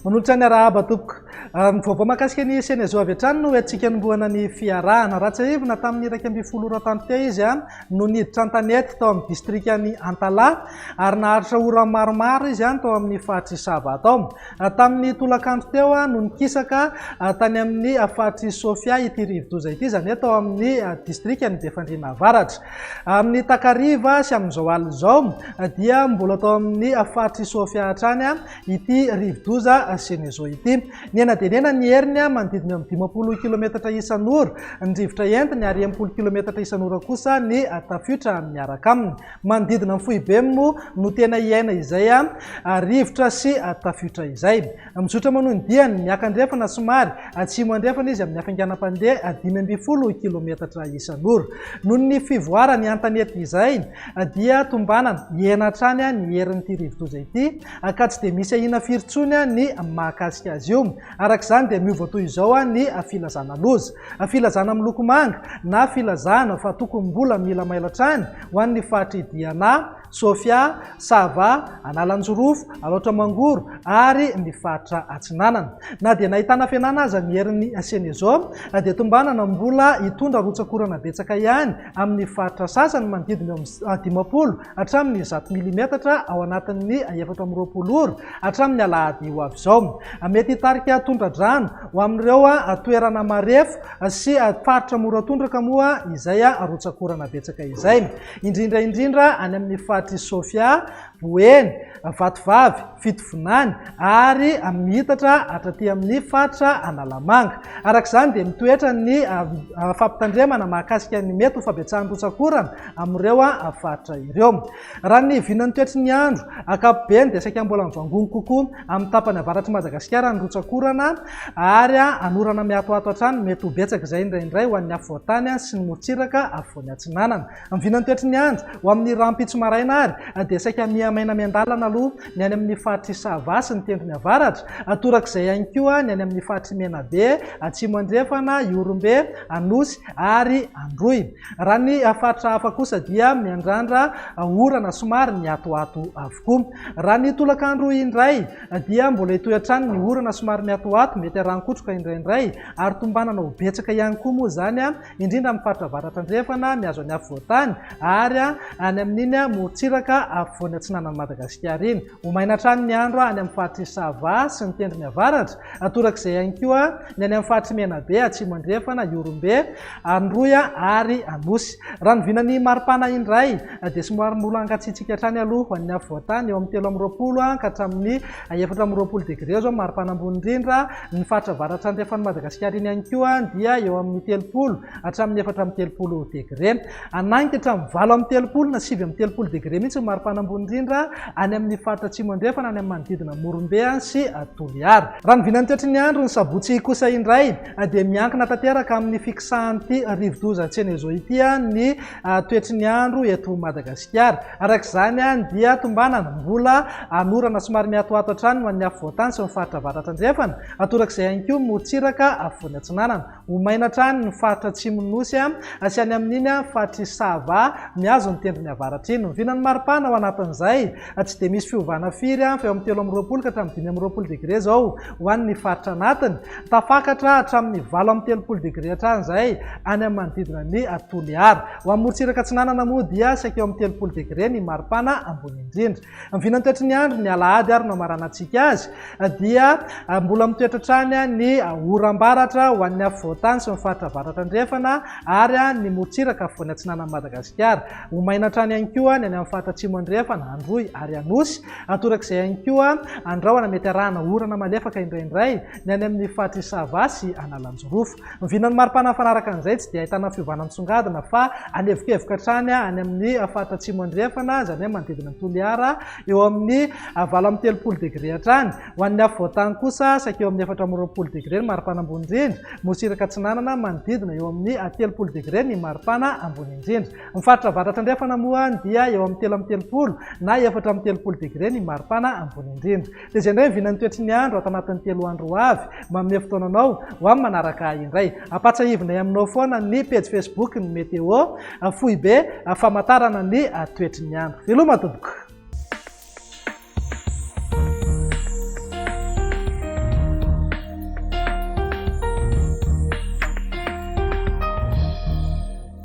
Manolotra ny arahaba tompoko. Ny vaovao mahakasika ny Senezo avy hatrany no entintsika hanombohana ny fiarahana. Raha tsiahivina tamin'ny 11 ora tany teo izy no niditra an-tanety tao amin'ny distrikan'i Antalaha ary naharitra ora maromaro izy tao amin'ny faritr'i Sava tao. Tamin'ny tolakandro teo no nikisaka tany amin'ny faritr'i Sofia ity rivodoza ity, izany hoe tao amin'ny distrikan'i Befandriana Avaratra. Amin'ny takariva sy amin'izao alina izao dia mbola tao amin'ny faritr'i Sofia hatrany ity rivodoza Cheneso ity. Nihena dia nihena ny heriny manodidina eo amin'ny 50 kilometatra isan'ora ny rivotra entiny ary 60 kilometatra isan'ora kosa ny tafiotra miaraka aminy. Manodidina ny foibeny moa no tena hiaina izay rivotra sy tafiotra izay. Mizotra manohy ny diany miakandrefana somary atsimo andrefana izy amin'ny hafainganam-pandeha 15 kilometatra isan'ora. Noho ny fivoarany an-tanety izay dia tombanana hihena hatrany ny herin'ity rivodoza ity ka tsy dia misy ahiana firy intsony ny mahakasika azy io. Araka izany dia miova toy izao ny filazana loza. Filazana miloko manga na filazana fa tokony mbola mila mailo hatrany ho an'ny faritr'i Diana, Sofia, Sava, Analanjirofo, Alaotra Mangoro ary ny faritra Atsinanana. Na dia nahitana fihenana aza ny herin'ny Senezo dia tombanana mbola hitondra rotsak'orana betsaka ihany amin'ny faritra sasany manodidina eo amin'ny 50 hatramin'ny 100 milimetatra ao anatin'ny 24 ora hatramin'ny alahady ho avy izao. Mety hitarika tondra-drano ho amin'ireo toerana marefo sy faritra mora tondraka moa izay rotsak'orana betsaka izay, indrindra indrindra any amin'ny faritr'i Sofia, Boeny, Vatovavy, Fitovinany ary miitatra hatraty amin'ny faritra Analamanga. Araka izany dia mitoetra ny fampitandremana mahakasika ny mety ho fabetsahan'ny rotsak'orana amin'ireo faritra ireo. Raha ny vinan'ny toetry ny andro ankapobeny dia saika mbola mivangongo kokoa amin'ny tapany avaratr'i Madagasikara ny rotsak'orana ary anorana miatoato hatrany mety ho betsaka izay indraindray ho an'ny afovoan-tany sy ny morontsiraka afovoany atsinanana. Ny vinan'ny toetry ny andro ho amin'ny rahampitso maraina ary dia saika miha-maina miandalana aloha ny any amin'ny faritr'i Sava sy ny tendrony avaratra, torak'izay ihany koa ny any amin'ny faritr'i Menabe, Atsimo Andrefana, Ihorombe, Anosy ary Androy. Raha ny faritra hafa kosa dia miandrandra orana somary miatoato avokoa. Raha ny tolakandro indray dia mbola hitohy hatrany ny orana somary miatoato, mety haran-kotroka indraindray ary tombanana ho betsaka ihany koa moa izany indrindra amin'ny faritra avaratra andrefana, mihazo an'i afovoan-tany ary any amin'iny morontsiraka afovoany atsinanan'i Madagasikara iny. Ho maina hatrany ny andro any amin'ny faritr'i Sava sy ny tendrony avaratra, torak'izay ihany koa ny any amin'ny faritr'i Menabe, Atsimo Andrefana, Ihorombe, Androy ary Anosy. Raha ny vinan'ny maripana indray dia somary mbola hangatsiatsiaka hatrany aloha ho an'ny afovoan-tany, eo amin'ny 23 ka hatramin'ny 24 degre eo izao ny maripana ambony indrindra. Ny faritra avaratra andrefan'i Madagasikara iny ihany koa dia eo amin'ny 30 hatramin'ny 34 degre. Hanainga hatramin'ny 38 na 39 degre mihitsy ny maripana ambony indrindra any amin'ny faritra Atsimo Andrefana, any amin'ny manodidina Morombe sy Toliara. Raha ny vinan'ny toetry ny andro ny sabotsy kosa indray dia miankina tanteraka amin'ny fikisahan'ity rivodoza Chenezo ity ny toetry ny andro eto Madagasikara. Araka izany dia tombanana mbola hanorana somary miatoato hatrany ho an'ny afovoan-tany sy ny faritra avaratra andrefana, torak'izay ihany koa ny morontsiraka afovoany atsinanana. Ho maina hatrany ny faritra atsimon'ny Nosy sy any amin'iny faritr'i Sava mihazo ny tendrony avaratra iny. Ny vinan'ny maripana ao anatin'izay tsy dia misy fiovana firy fa eo amin'ny 23 ka hatramin'ny 25 degre izao ho an'ny faritra anatiny. Tafakatra hatramin'ny 38 degre hatrany izay any amin'ny manodidina ny Toliara. Ho an'ny morontsiraka atsinanana moa dia saika eo amin'ny 30 degre ny maripana ambony indrindra. Ny vinantoetry ny andro, ny alahady ary no hamaranantsika azy, dia mbola mitoetra hatrany ny oram-baratra ho an'ny afovoan-tany sy ny faritra avaratra andrefana ary ny morontsiraka afovoany atsinanan'i Madagasikara. Ho maina hatrany ihany koa ny any amin'ny faritra atsimo andrefana, Androy ary Anosy. Torak'izay ihany koa andrahona mety arahana orana malefaka indraindray ny any amin'ny faritr'i Sava sy Analanjirofo. Ny vinan'ny maripana mifanaraka an'izay tsy dia ahitana fiovana misongadina fa anevokevoka hatrany any amin'ny faritra atsimo andrefana, izany hoe manodidina an'i Toliara, eo amin'ny 38 degre hatrany. Ho an'ny afovoan-tany kosa, saika eo amin'ny 24 degre ny maripana ambony indrindra, morontsiraka atsinanana manodidina eo amin'ny 30 degre ny maripana ambony indrindra. Ny faritra avaratra andrefana moa dia eo amin'ny 33 na 34 degre ny maripana ambony indrindra. Dia izay indray ny vinan'ny toetry ny andro ato anatin'ny 3 andro ho avy. Manome fotoana anao ho amin'ny manaraka indray. Ampahatsiahivinay aminao foana ny pejy Facebook ny Météo, foibe famantarana ny toetry ny andro. Veloma tompoko.